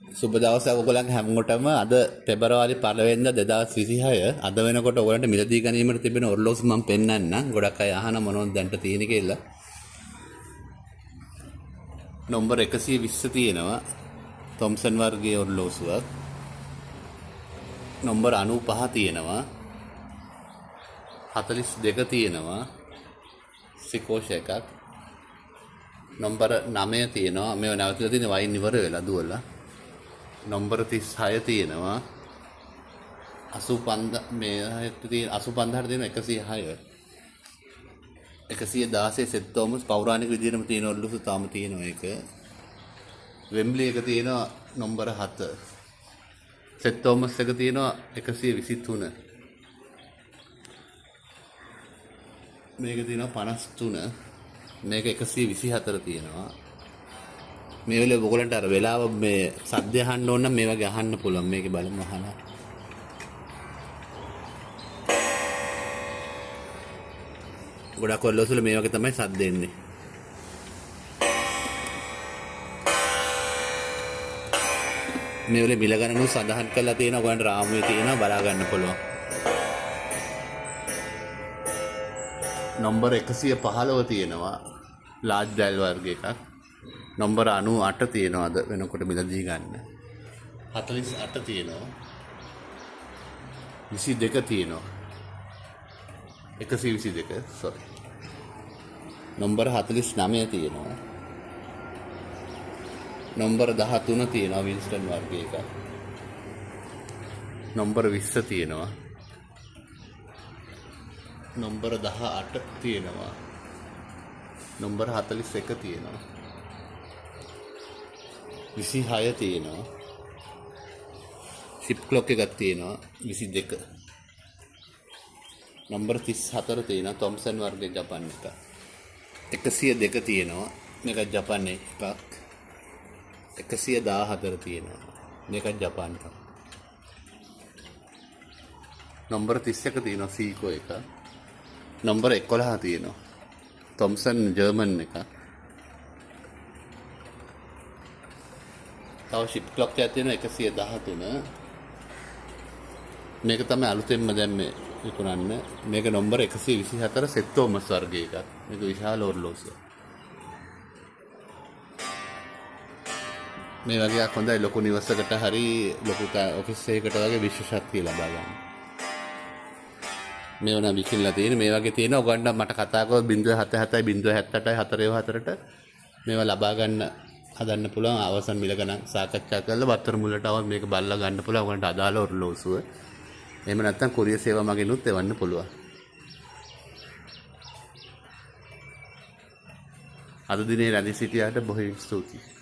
සුබ දවසක් ඔයගොල්ලන් හැමෝටම. අද පෙබරවාරි 1 වෙනිදා 2026. අද වෙනකොට ඔයගොල්ලන්ට මිලදී ගැනීමට තිබෙන ඔරලෝසු මම පෙන්නන්නම්. ගොඩක් අය අහන මොනවද දැන්ට තියෙන්නේ කියලා. නම්බර් 120 තියෙනවා තොම්සන් වර්ගයේ ඔරලෝසුවක්. නම්බර් 95 තියෙනවා. 42 තියෙනවා සිකෝෂ එකක්. නම්බර 9 තියෙනවා. මේව නැවතිලා තියෙන වයින් ඉවර වෙලා දුවලා. නම්බර 36 තියෙනවා. 85 මේ තියෙන 85ට තියෙන 106. 116 සෙත් තෝමස් පෞරාණික විදිහටම තියෙන ඔරලෝසු තාම තියෙනවා ඒක. වෙම්බ්ලි එක තියෙනවා නම්බර 7. සෙත් තෝමස් එක තියෙනවා 123. මේක තියෙනවා 53. මේක 124 තියෙනවා. මේ වෙලේ ඔයගොල්ලන්ට අර වෙලාව මේ සද්ද අහන්න ඕන නම් මේ වගේ අහන්න පුළුවන්. මේකේ බලමු අහලා. ගොඩක් ඔරලෝසු වල මේ වගේ තමයි සද්ද එන්නේ. මේ වෙලේ මිල ගණනුත් සඳහන් කරලා තියෙනවා. ඔයගොල්ලන්ට රාමුවේ තියෙනවා බලා ගන්න පුළුවන්. නම්බර් 115 තියෙනවා. ලාජ් ඩයල් වර්ග එකක්. නම්බර 98 තියෙනවා අද වෙනකොට මිලදී ගන්න. 48 තියෙනවා. 22 තියෙනවා. 122 සෝරි. නම්බර 49 තියෙනවා. නම්බර 13 තියෙනවා වින්ස්ටන් වර්ග එකක්. නම්බර 20 තියෙනවා. නම්බර 18 තියෙනවා. නම්බර 41 තියෙනවා. 26 තියෙනවා. ෂිප් ක්ලොක් එකක් තියෙනවා 22. නම්බර 34 තියෙනවා තොම්සන් වර්ගයේ ජපන් එක. 102 තියෙනවා. මේකත් ජපන් එකක්. 114 තියෙනවා. මේකත් ජපාන් එකක්. නම්බර 31 තියෙනවා සීකෝ එක. නම්බර 11 තියෙනවා. තොම්සන් ජර්මන් එක. තව ෂිප් ක්ලොක් එකක් තියෙනවා 113. මේක තමයි අලුතෙන්ම දැන් මේ විකුණන්න. මේක නම්බර 124 සෙත් තෝමස් වර්ගයේ එකක්. මේක විශාල ඔරලෝසුවක්. මේ වගේ එකක් හොඳයි ලොකු නිවසකට හරි ලොකු ඔෆිස් එකකට වගේ විශ්ව ශක්තිය ලබා ගන්න. මේව නම් විකිණලා තියෙන මේ වගේ තියෙන ඔයගොල්ලන්ට මට කතා කරොත් 0.77යි 0.78යි 4.4ට මේවා ලබා ගන්න හදන්න පුළුවන්. අවසන් මිල ගණන් සාකච්ඡා කරලා වත්තර මුලට આવත් මේක බලලා ගන්න පුළුවන් ඔයගොල්ලන්ට අදාළ ඔරලෝසුව. එහෙම නැත්නම් කුරියර් සේවා මගිනුත් එවන්න පුළුවන්. අද දිනේ රැඳී සිටියාට බොහෝ ස්තුතියි.